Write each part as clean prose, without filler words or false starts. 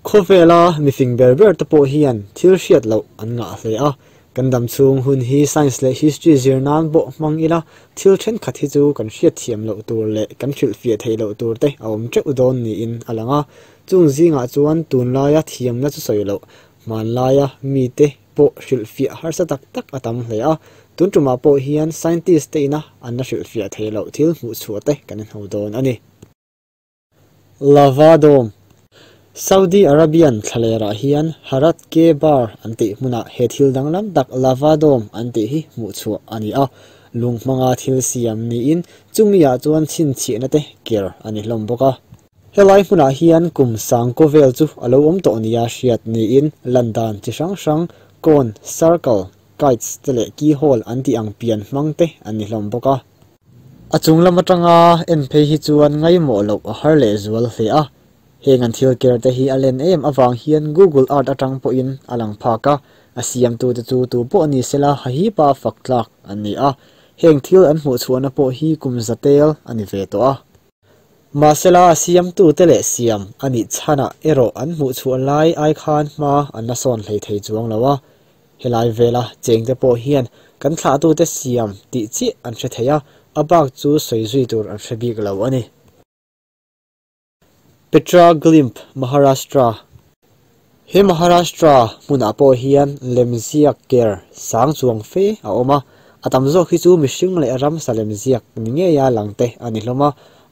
Khawvela mifing ber ber te pawh hian thil hriat loh an ngah hle a, kan dam chhung hun hi science leh history zir nan pawh hmang ila thil thenkhat hi chu kan hriat thiam loh tur leh kan hrilhfiah theih loh tur te a awm teuh dawn niin a lang a. Chung zingah chuan tunlaia thiamna chu sawi loh, hmanlaia mite pawh hrilhfiah harsa tak tak a tam hle a, tun tumah pawh hian scientist te ina an la hrilhfiah theih loh thil hmuhchhuah te kan inho dawn a ni. Lava Dome, Saudi Arabian thlalerah hian Harat Ke Bar an tih hmunah he thil danglam tak Lava Dome an tih hi hmuhchhuah a ni a, lung hmanga thil siam niin chumi-ah chuan chhinchhiahna te ker a ni hlawm bawk a. Helai hmunah hian kum sang kawvel chu a lo awm tawh nia hriat niin lan dan chi hrang hrang, cone, circle, kites te leh keyhole an tih ang pian hmang te an ni hlawm bawk a. A chung lam atanga en phei hi chuan ngaimawh loh a har leh zual hle a, heng an thil ker te hi a len em avang hian Google Earth atang pawhin a lang phak a, a siamtute chu tu pawh ni sela hahipa fak tlak an ni a, heng thil an hmuh chhuahna pawh hi kum za tel a ni ve tawh a. Mahsela a siamtute leh siam a nih chhanah erawh an hmuh chhuah lai ai khan hma an la sawn hlei thei chuang lo a, Helai vela chengte pawh hian kan thlahtute siam tih chiah an hre thei a, a bak chu sawi zui tur an hre bik lo a ni. Petra Glimp, Maharashtra He Maharashtra hmunah pawh hian lemziak ker sang chuang fe a awm a, a tam zawk hi chu mihring leh ramsa lemziak ni ngeia langte a ni hlawm a,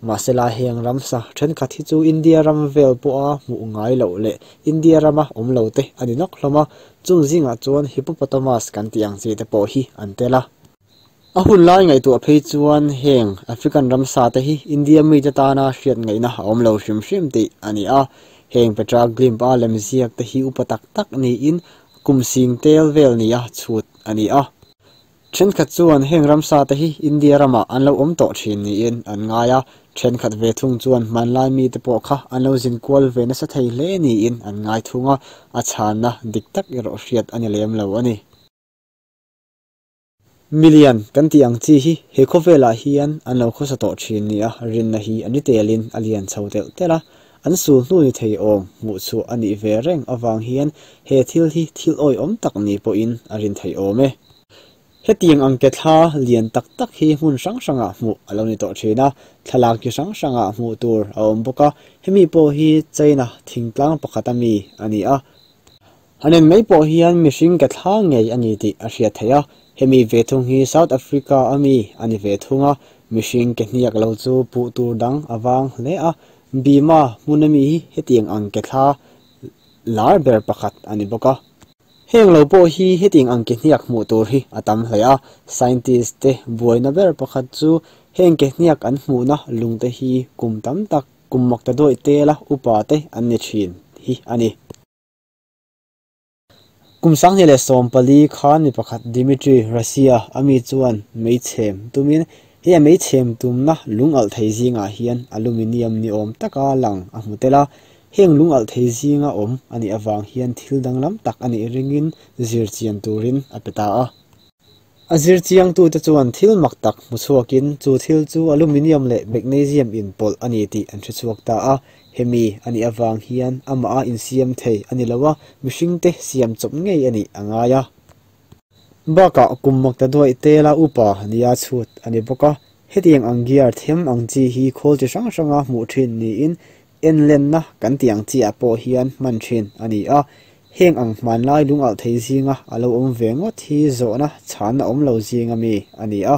Mahsela heng ramsa thenkhat hi chu India ram vel pawha hmuh ngai loh leh India rama awm lo te a ni nawk hlawm a, chung zingah chuan hippopotamus kan tih ang chi te pawh hi an tel a. A hun lai ngaihtuah phei chuan heng African ramsa te hi India mite tana hriat ngaihna a awm lo hrim hrim tih a ni a, heng Petra Glimp a lemziak te hi upa tak tak niin kum sing tel vel nia chhut a ni a. Thenkhat chuan heng ramsa te hi India ramah an lo awm tawh thin niin an ngai a, thenkhat ve thung chuan hmanlai mite pawh kha an lo zin kual ve nasa thei hle niin an ngai thung a, a chhanna dik tak erawh hriat a ni lem lo a ni. Million kan tih ang chi hi he khawvelah hian an lo khawsa tawh thin nia rinna hi a ni telin a lian chho telh telh a, an sul hnu ni thei awm hmuh chhuah a nih ve reng avang hian he thil hi thil awihawm tak ni pawhin a rin theih awm e. Hetiang ang ke thla lian tak tak hi hmun hrang hrangah hmuh a lo ni tawh thin a, thlalak chi hrang hrangah hmuh tur a awm bawk a, hemi pawh hi China thingtlang pakhat a mi a ni a. Han en mai pawh hian mihring ke thla ngei a ni tih a hriat theih a, hemi ve thung hi South Africa a mi a ni ve thung a, mihring ke hniak lo chu puh tur dang a vang hle a, Bima hmun a mi hi hetiang ang ke thla lar ber pakhat a ni bawk a. Heng lo pawh hi hetiang ang ke hniak hmuh tur hi a tam hle a, scientist te buaina ber pakhat chu heng ke hniak an hmuhna lung te hi kum tam tak, kum mak ta dawih tela upa te an ni thin hi a ni. Kum 2014 khan mi pakhat Dmitry Russia a mi chuan meichhem tumin he a meichhem tumna lung alh thei zingah hian aluminium ni awm taka lang a hmu tel a, Heng lung alh thei zinga awm a nih avang hian thil danglam tak a nih ringin zir chian turin a pe ta a. A zir chiangtute chuan thil mak tak hmu chhuakin chu thil chu aluminium leh magnesium inpawlh a ni tih an hre chhuak ta a. Hemi a nih avang hian amah a insiam thei a ni lo a, mihringte siam chawp ngei a nih a ngai a. Bakah kum mak ta duaih tela upa nia chhut a ni bawk a, hetiang ang gear them ang chi hi khawl chi hrang hranga hmuh thin niin Enlenna kan tih ang chiah pawh hian hman thin a ni a, heng ang hmanlai lungalh thei zinga a lo awm ve ngawt hi zawhna chhanna awm lo zinga mi a ni a.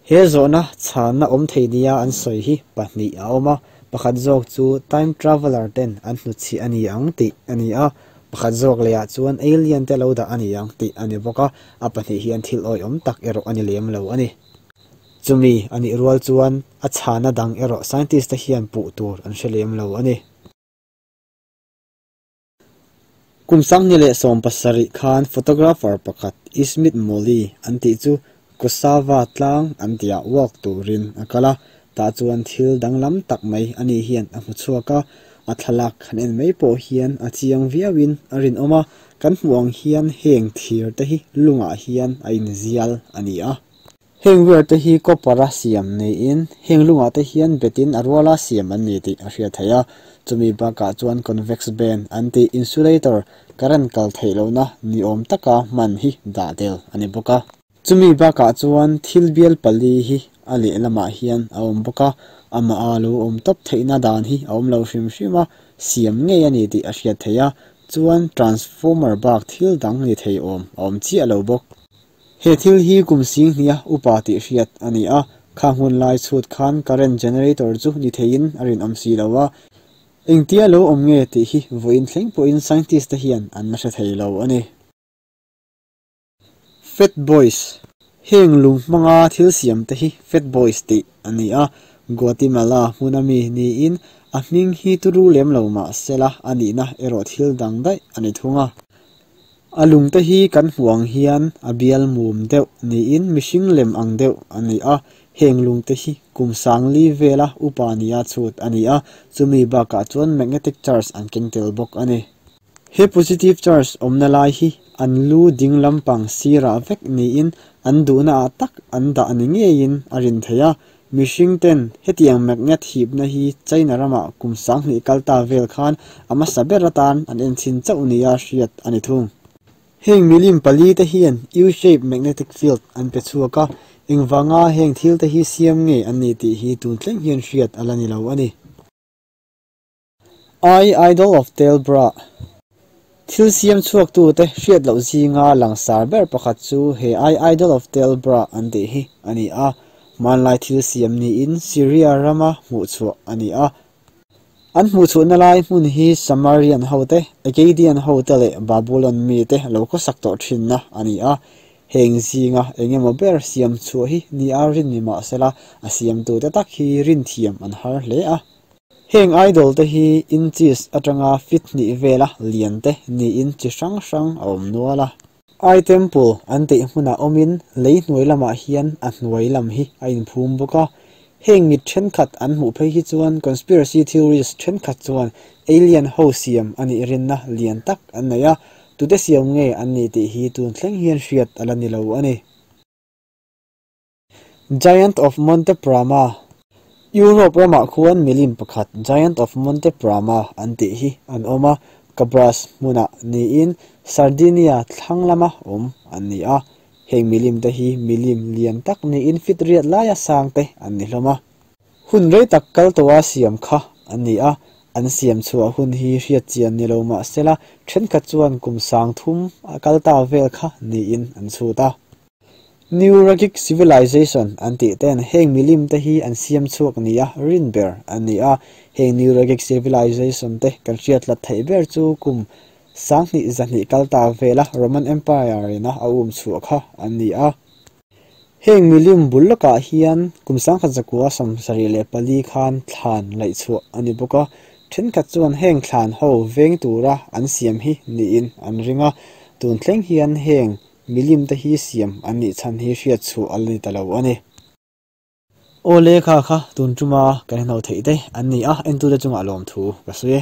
He zawhna chhanna awm thei nia an sawi hi pahnih a awm a, pakhat zawk chu time traveller ten an hnutchhiah a ni ang tih a ni a, pakhat zawk lehah chuan alien te lo dah a ni ang tih a ni bawk a, a pahnih hian thil awihawm tak erawh a ni lem lo a ni. Chumi a nih rual chuan a chhana dang erawh scientist te hian puh tur an hre lem lo a ni. Kum 2017 khan photographer pakhat Ismit Moli an tih chu Kosava tlang an tihah walk turin a kal a, tah chuan thil danglam tak mai a nih hian a hmu chhuak a, a thlalak han en mai pawh hian a chiang viauin a rinawm a, kan hmuh ang hian heng thir te hi lungah hian a inzial a ni a. Heng wire te hi copper a siam niin heng lungah te hian betin a ruala siam an ni tih a hriat theih a, chumi bakah chuan convex band an tih insulator current kal theih lohna ni awm taka hman hi dah tel a ni bawk a. Chumi bakah chuan thil bial pali hi a lehlamah hian a awm bawk a, amah a lo awm tawp theihna dan hi a awm lo hrim hrim a, siam ngei a ni tih a hriat theih a, chuan transformer bak thil dang ni thei awm a awm chiah lo bawk. He thil hi kum sing hnia upa tih hriat a ni a, kha hmun lai chhut khan current generator chu ni theiin a rinawm si lo a, engtia lo awm nge tih hi vawiin thleng pawhin scientist te hian an la hre thei lo a ni. Fat Boys, Heng lung hmanga thil siam te hi Fat Boys tih a ni a, Guatemala hmuna mi niin a hming hi turu lem lo mah sela a nihna erawh thil dang daih a ni thung a. A lungte hi kan hmuh ang hian a bial mum deuh niin mihring lem ang deuh a ni a, heng lungte hi kum sangli vela upa nia chhut a ni a, chumi bakah chuan magnetic charge an keng tel bawk a ni. He positive charge awmna lai hi an lu ding lampang sirah vek niin an duhna ah tak an dah ni ngeiin a rin theih a, Mihring ten hetiang magnet hipna hi China ramah kum 2000 kal ta vel khan a hmasa ber atan an enchhin chauh nia hriat a ni thung. Heng milim pali te hian U-shape magnetic field an pe chhuak a, engvanga heng thil te hi siam nge an ni tih hi tun thleng hian hriat a la ni lo a ni. I Idol of Tel Bra Thil siam chhuaktute hriat loh zinga langsar ber pakhat chu he I Idol of Tel Bra an tih hi a ni a, hmanlai thil siam niin Syria rama hmuhchhuah a ni a. An hmuhchhuahna lai hmun hi Samarian hote, Akkadian hote leh Babulon mite lo khawsak tawh thinna a ni a. Heng zinga engemaw ber siam chhuah hi ni a rin ni mahsela a siamtute tak hi rinthiam an har hle a. Heng idol te hi inches atanga feet hnih vela lian te niin chi hrang hrang a awm nual a. Eye temple an tih hmunah awmin lei hnuai lamah hian a hnuai lam hi a inphum bawk a. Heng mit thenkhat an hmuh phei hi chuan conspiracy theories thenkhat chuan alien ho siam a nih rinna lian tak an nei a, tute siam nge an nih tih hi tun thleng hian hriat a la ni lo a ni. Giant of Monte Prama, Europe ramah khuan milim pakhat Giant of Monte Prama an tih hi an awm a, Cabras hmunah niin Sardinia thlang lama awm an ni a. Heng milim te hi milim lian tak niin fit riat laia sang te an ni hlawm a. Hun rei tak kal tawha siam kha an ni a, an siam chhuah hun hi hriat chian ni lo mahsela thenkhat chuan kum 3000 a kal ta vel kha niin an chhut a. Nuragic Civilization an tih ten heng milim te hi an siam chhuak nia rin ber an ni a, heng Nuragic Civilization te kan hriat hlat theih ber chu kum 2100 kal ta vela Roman Empire ina a um chhuah kha an ni a. Heng milim bul lakah hian kum 1974 khan thlan laih chhuah a ni bawk a, thenkhat chuan heng thlan ho veng tura an siam hi niin an ring a, tun thleng hian heng milim te hi siam an nih chhan hi hriat chhuah a la ni ta lo a ni. Aw le kha kha tun tuma kan hno theih te an ni a, entute chungah lawm thu ka sawi e.